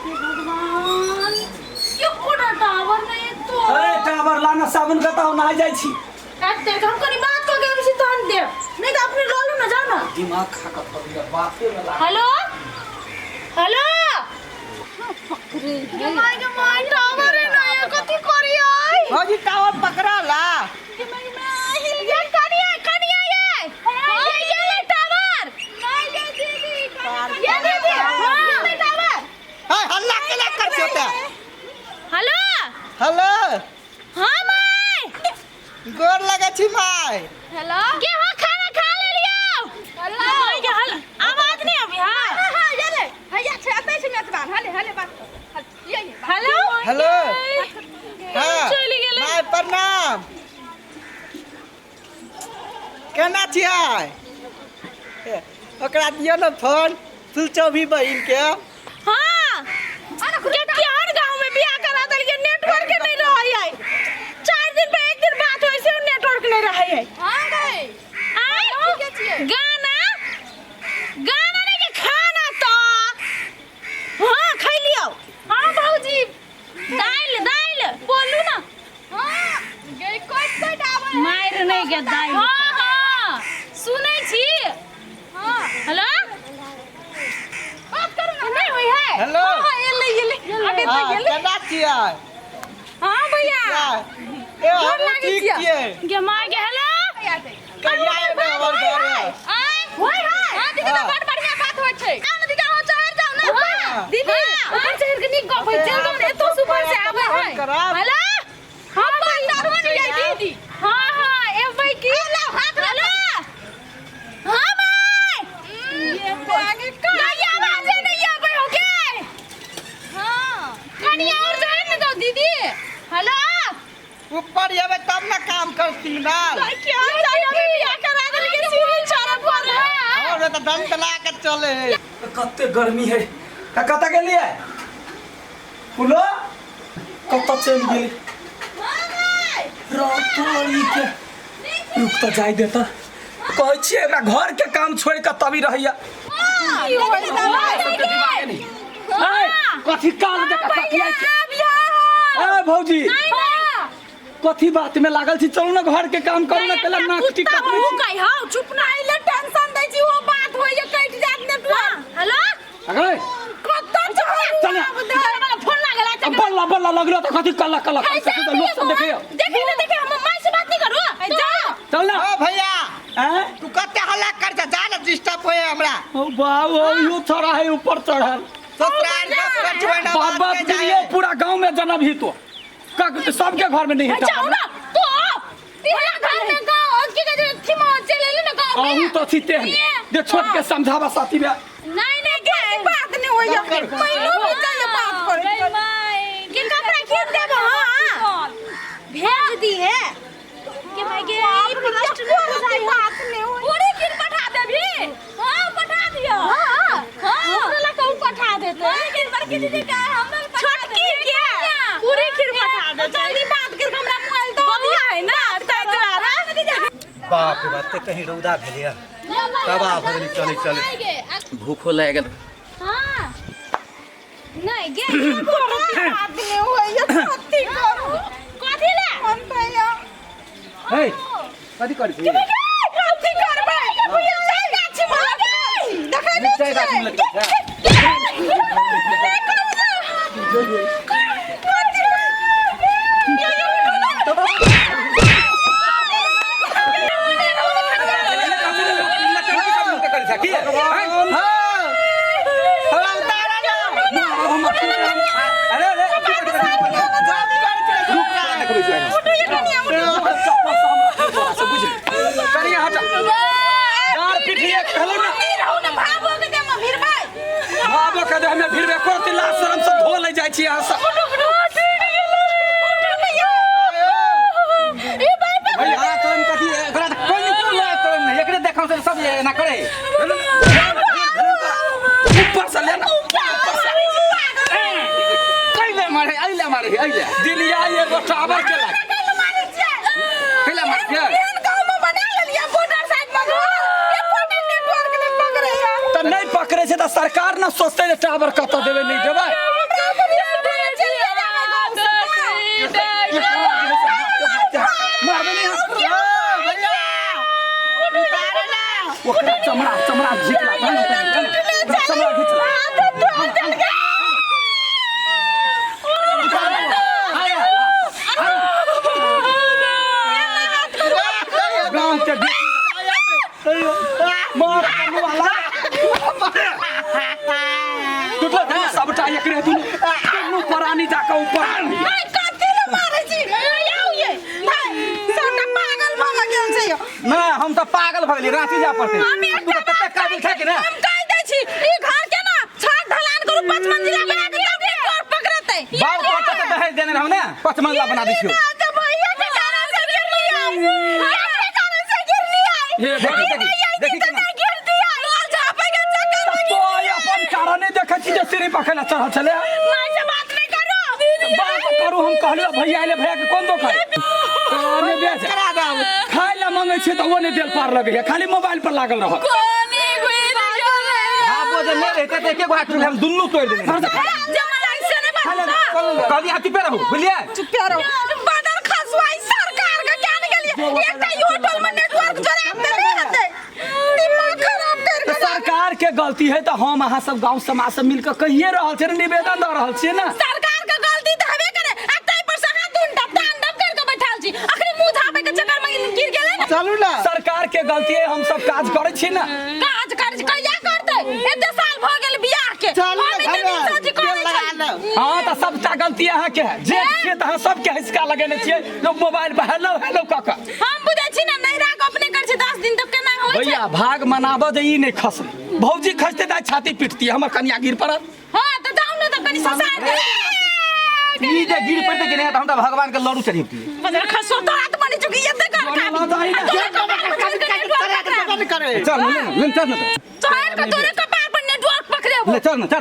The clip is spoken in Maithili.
हे भगवान ये कोना टावर नहीं तो अरे टावर लाना साबुन कतौ नहाय जाइ छी काट हम कनी बात कऽ के अबै छी तहन देब नहीं तो अपने लऽ लू ना जाओ ना दिमाग खा कऽ थक गया बाते में लाग हेलो हेलो गे माय गे my tower है ना ये कथी करी आई भौजी टावर पकड़ा ला गे my गे my हिल गया कनिया कनिया ये ये ये ले टावर नहीं ये दीदी ये दीदी हां ये ले टावर है हल्ला केना कर छियो ते हेलो हेलो हां my गोर लगे छी my hello के हां खाना खा लेलियो हेलो my के हल आवाज नहीं अभी हां हां हां ये ले हैया छै एतै छै मेजबान हले हले बात कर ये ये हेलो हेलो हाँ चलि गेलै। My प्रणाम केना छियै ओकरा दियौ ने फोन फुलचौभी बहिन के हाँ के केहन गांव में बियाह करा देलकै नेटवर्क नहीं रहै है 4 दिन पे एक दिन बात होइ से नेटवर्क नहीं रहै है हां गई आय ठीके छियै। गाना गाना नहीं के खाना तो हाँ खै लियौ हां भौजी दालि दालि बोलू ना हां गई कट कट आबै मारि नहीं के दालि हाँ हाँ सुनै छी हां हेलो बात करू ना नहीं होई है हेलो। हाँ हाँ एलै एलै अबे तो हाँ, एलै केना छियै हाँ भैया ए गोर हम लागै ठीक छियै। छियै गे माँ गे हेलो हैया छै कहिया एबै हमर घरे आय होय है हां दीदी तऽ हाँ। बड़ बढ़िया बात होइ छै आ ना दीदी अहाँ चढ़ जाओ ना हाँ। दीदी ऊपर चढ़ के नीक गप होइ चल जाओ ना एतो सुपर से आबै है करब। हेलो हम बात करू ने दीदी हाँ हाँ एबै की हाथ हेलो हाँ माय नहीं आवाजे नहीं आबै हो के हां कनी और जाए ना दो दीदी हेलो ऊपर एबै तब ने काम कर सिग्नल क्या चाहिए अभी बियाह करा देलकै सीढ़ी चढ़े पर है हमर तऽ दम चला के चले है कते गर्मी है का कतऽ गेलियै फुलो कतऽ चलि गेली रतोड़ी के रुक तऽ जाय देता कहै छियै एकरा घर के काम छोड़ि कऽ तभी रहैया ऐ, कथी काल देखा तकिया छै ए भौजी कथी बात में लागल छी चलू ना घर के काम करू ना केला नाक टिक कटबै छी चुप ना आइले टेंशन दै छी ओ बात होइए कटि जात नेटवर्क हेलो अगले कत्ता चल चल। फोन लागल अब बल्ला बल्ला लगलो तऽ कथी कल्ला कल्ला करै छै तऽ लोक सब देखैया देखै ना देखै हम माय से बात नहीं करू जा चल ना ओ भैया हैं तू कते हल्ला कर जा जा ना डिस्टर्ब होए हमरा ओ बाप ओ यो छोड़ा है ऊपर चढ़ल ससुराल के ऊपर चढ़ना बाप बाप दिलियो पूरा गांव में जन्म ही तो सबके घर में नहीं है जाओ ना तो तेरा घर में गाँव की कहै छै थी में चले ले ना गाँव में अहू तो थीते हैं जे छोट के समझावा साथी में नहीं नहीं के बात नहीं होइए पहिलो भी चाहिए बात करे के कपड़ा खींच देबो हां भेज दी है के भाई के ई फर्स्ट में बात नहीं होई पूरी खीर पठा देबी हां पठा दियो हां हां हमरा ला कहूं पठा देते पूरी खीर बड़की दीदी का हमरा पठा छोटकी के पूरी खीर पठा दे जल्दी बात कर हमरा मोबाइल दो दिया है ना ताहि दुआरे बाप रे बाप ते कहीं रौदा भेलै तबाह भऽ गेली चलै चलै भूखो लागि गेल हां नहीं गे बात नहीं होई कथी करू कथी ले हे कथी करै छी कथी करबै भैया गाछी में देखै नहीं मिरचाइ गाछीमे लटकल छै हाँ हमरा उतारा ना अरे अरे जब कर छै कनिया हटा डार पीठिए कहलो ना भाबो के दे हमे भिड़बे करती लाज शरम से धो ले जाइ छी अहाँ सब भाई लाज शरम कथी एकरा तऽ कोइ नहि लाज शरम नहि एकरे देखौ से सब एना करे ऊपर से लेना ऊपर से कैले मारे अइले मारे अइले दिलिया एगो टावर के लाग कैले मारे के तऽ नहि पकड़ै छै तऽ सरकार ने सोचतै जे टावर कतऽ देबै नहि देबै टूटलो था सबटा एकरे दुनू दुनू प्राणी जाके ऊपर नहीं कथी ले मारै छी आउ ये नहीं सबटा पागल भऽ गेल छै यौ। ना हम तऽ पागल भऽ गेलियै रांची जा पड़तै हम तू तऽ तते काबिल छै कि ना हम कहि दै छी ई घर के ना छत ढलान करू 5 मंजिला बना के तब नेटवर्क पकड़तै बाप तोर तऽ दहेज देने रहौ ने 5 मंजिला बना दै छियौ ना तऽ भैया के कारण से गिरलियै भैया के कारण से गिरलियै हे देखी देखी देखी केना नहीं गिर दिया लोल झापे के चक्कर में तो अपन कारण नहीं देखै छी जे सीढ़ी पर केना चढ़ल छलै माय से बात नहीं करो बात करू हम कहलियो भैया एले भैया के कोन दोख है तो ने बेच करा दब खाय ला मांगे छियै तऽ ओ नहि देल पार लगैया खाली मोबाइल पर लागल रहत कोनी गुइर गेलै आबो जे नहि रहितै तऽ एके गो हाथ हम दुनू तोड़ि देने रहितै। जमा ऐसे नहीं बात कहलियै अहाँ चुपे रहू बुझलियै चुप रहो बदल खसवाई सरकार का क्या निकलिए एकटा ई होटल में नेटवर्क जोड़ा देले हते दिमाग खराब कर तऽ सरकार के गलती है तऽ हम अहाँ सब गांव समाज से मिलकर कहिए रहल छियै ने, निवेदन दऽ रहल छियै ने सरकार के गलती त हबे करे आ तै पर से हाथ दुनटा तांडव कर के बैठाल छी अखनी मुंह झापे के चक्कर में गिर गेलै ने चलू ना सरकार के गलती है हम सब काज करै छी ना काज कर कहिया करतै एते साल भ गेल बियाह के चलू हम ना एते दिन से अथी तेल करै लगा छी लेब हाँ तऽ सबटा गलती अहाँके है जे छियै तऽ अहाँ सबके हिसका लगेने छियै लोग मोबाइल पर हेलो हेलो कऽ कऽ हम बुझै छी ने नैहरा के अपने कर छी 10 दिन तक केना होइ छै भैया भाग मनाबऽ जे ई नहि खसलै भौजी खसते तऽ आइ छाती पिटती हमर कनिया गिर पड़त हां त जाउ ने त कनी ससार दे ई जे गिर पड़तै कि नहि तऽ हम तऽ भगवान के लड्डू चढ़ेबतियै बजर खसो तो हाथ बनी चुकी एते कर बना खाबी दही ना। आ तोरे कपार पर चढ़ के नेटवर्क पकड़ाबो। करे चल ने ले चल ने चढ़ के तोरे कपार पर नेटवर्क पकड़ेबो ले चल ने चल।